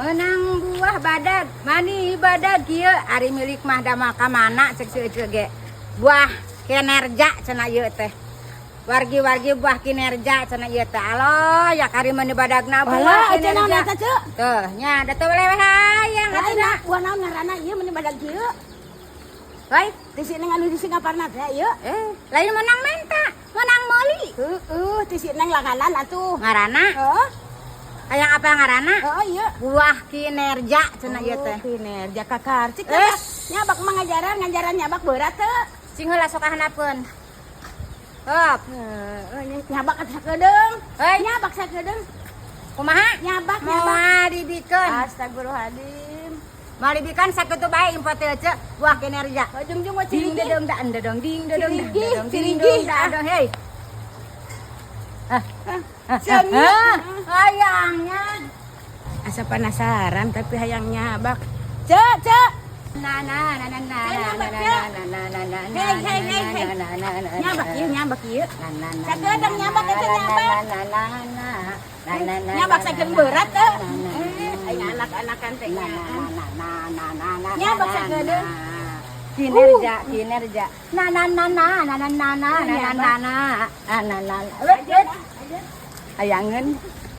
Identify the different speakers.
Speaker 1: Menang buah badag, mani badag kieu, ari milik mah da mah ka mana cek si Ece ge. Buah kinerja cenah ieu teh. Wargi-wargi buah kinerja cenah ieu teh. Aloh ya kari mani badagna buah
Speaker 2: Walah, ece naon
Speaker 1: kinerja.
Speaker 2: Eta, Ceu?
Speaker 1: Tuh, nya da teu leweh hayang atuh
Speaker 2: Lain
Speaker 1: da.
Speaker 2: Buah naon ngaranna ieu meni badag kieu?
Speaker 1: Hoi,
Speaker 2: Ti si Neng anu di Singaparna teh ieu.
Speaker 1: Eh, lain menang menta, menang meuli.
Speaker 2: Heeh, ti si Neng langganan atuh.
Speaker 1: Ngaranna?
Speaker 2: Heeh.
Speaker 1: Hayang apa ngaranna?
Speaker 2: Heeh, ieu.
Speaker 1: Buah kinerja cenah ieu teh.
Speaker 2: Oh, kinerja kakarcik.
Speaker 1: Eh.
Speaker 2: Nyabak mah ngajaran, ngajaran nyabak berat teu?
Speaker 1: Cing heula sok handapkeun. Hop.
Speaker 2: Heeh, nyabak atuh sakedeung.
Speaker 1: Hei.
Speaker 2: Nyabak sakedeung.
Speaker 1: Kumaha?
Speaker 2: Nyabak, nyabak.
Speaker 1: Moal dibikeun.
Speaker 2: Astagfirullahaladzim.
Speaker 1: Moal dibikeun sakitu bae info teh Ceu, buah kinerja.
Speaker 2: Ujung-ujung mah
Speaker 1: Ding
Speaker 2: cirigi.
Speaker 1: Dedong da dedong ding dedong da
Speaker 2: Cirigi,
Speaker 1: dedong ding
Speaker 2: cirigi.
Speaker 1: dong da dong hei. Ah,
Speaker 2: Seungit.
Speaker 1: ah, hayangnya.
Speaker 2: Asa penasaran tapi hayang nyabak. Cek, cek.
Speaker 1: Na na na na na
Speaker 2: Hei,
Speaker 1: na
Speaker 2: nyabak,
Speaker 1: na
Speaker 2: Ceu.
Speaker 1: na na na na na
Speaker 2: Hei, hei, hei, hei.
Speaker 1: na na na na
Speaker 2: Nyabak ieu, nyabak ieu.
Speaker 1: na na na
Speaker 2: Sakedeung nyabak eta
Speaker 1: na,
Speaker 2: nyabak.
Speaker 1: na na na na na na
Speaker 2: Nyabak
Speaker 1: na,
Speaker 2: sakedeung
Speaker 1: na,
Speaker 2: berat teu.
Speaker 1: na, na,
Speaker 2: Eh, aing anak-anakan teh
Speaker 1: na
Speaker 2: nya.
Speaker 1: na na na na na na
Speaker 2: Nyabak
Speaker 1: na,
Speaker 2: sakedeung.
Speaker 1: Na. Kinerja, kinerja. Na na na na na na na na na na na na na na na. Wet, wet. Hayangeun.